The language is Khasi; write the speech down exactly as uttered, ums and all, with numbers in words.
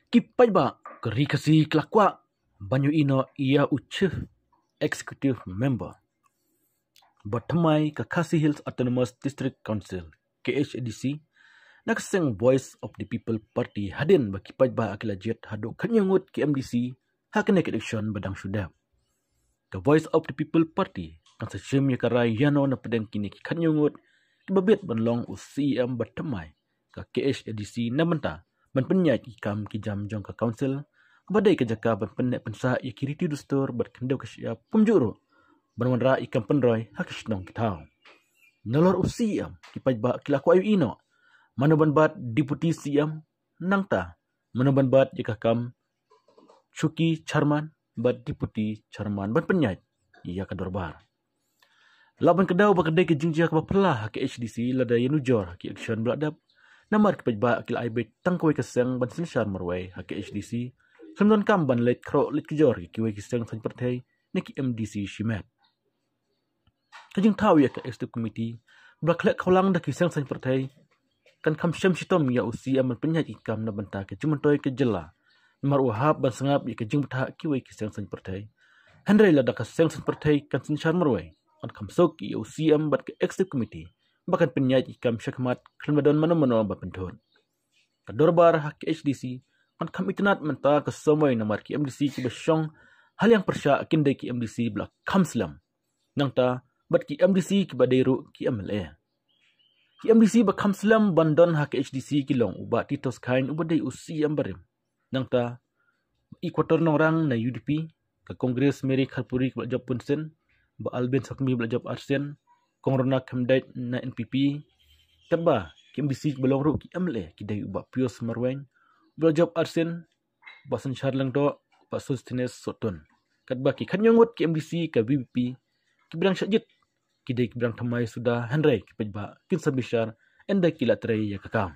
Ki paidbah ka Ri Khasi ki la kwah ban ïohi noh ïa u Chief Executive Member ba thymmai ka Khasi Hills Autonomous District Council, K H A D C, na ka seng Voice of the People Party, hadien ba ki paidbah ki la jied haduh khatnïew ngut ki M D C ha kane ka election ba dang shu dep. Ka Voice of the People Party kan sa shim ïa ka rai ïano na pdeng kine ki khatnïew ngut kiba bit ban long u C E M ba thymmai ka K H A D C na bynta ban pynïaid ki kam ki jam jong ka council, kaba dei ka jaka ban pynneh pynsah ïa ki riti dustur bad khyndew ka shyiap, kumjuh ruh ban wanrah ïa ki kam pynroi ha ki shnong ki thaw. Nalor u C E M, ki paidbah ki la kwah ïohi noh mano ban bat Deputy C E M, nangta mano ban bat ïa ka kam shuki chairman bad deputy chairman ban pynïaid ïa ka dorbar. Lah ban kdew ba ka dei ka jingjia kaba phylla ha K H A D C lada ïanujor ha ki election ba la dep, namar ki paidbah ki la ai beit tang kawei ka seng ban synshar marwei ha K H A D C, khlem donkam ban leit khroh leit kjor ïa kiwei ki seng saiñ pyrthei ne ki M D C shimet. Ka jingthaw ïa ka executive committee ba la khleh khawlang da ki seng saiñ pyrthei kan kham shem shitom ïa u C E M ban pynïaid ki kam na bynta ka jingmyntoi ka jylla, namar u hap ban sngap ïa ka jingbthah kiwei ki seng saiñ pyrthei. Hynrei lada ka seng saiñ pyrthei kan synshar marwei, kan kham suk ïa u C E M bad ka executive committee ba kan pynïaid ki kam shakhmat khlem da don mano mano ba pynthut. Ka dorbar ha K H A D C kan kham itynnad mynta ka somoi, namar ki M D C kiba shong ha liang pyrshah kin dei ki M D C ba la kham slem, nangta bad ki M D C kiba dei ruh ki M L A. Ki M D C ba kham slem ban don ha K H A D C ki long u Bah Titos Chyne uba dei u C E M barim, nangta Equator Nongrang na U D P, ka Congress Mary Kharpuri kaba la jop punsien, Bah Albin Sakmi ba la jop arsien, Kong Rona Khymdeit na N P P, katba ki M D C kiba long ruh ki M L A ki dei u Bah Pius Marwein uba la jop arsien, Bah Synshar Lyngdoh, Bah Sosthenes Sohtun. Katba ki khatnïew ngut ki M D C ka V P P kiba dang shah jied ki dei kiba dang thymmai suda, hynrei ki paidbah kin sa bishar ynda ki la trei ïa ka kam.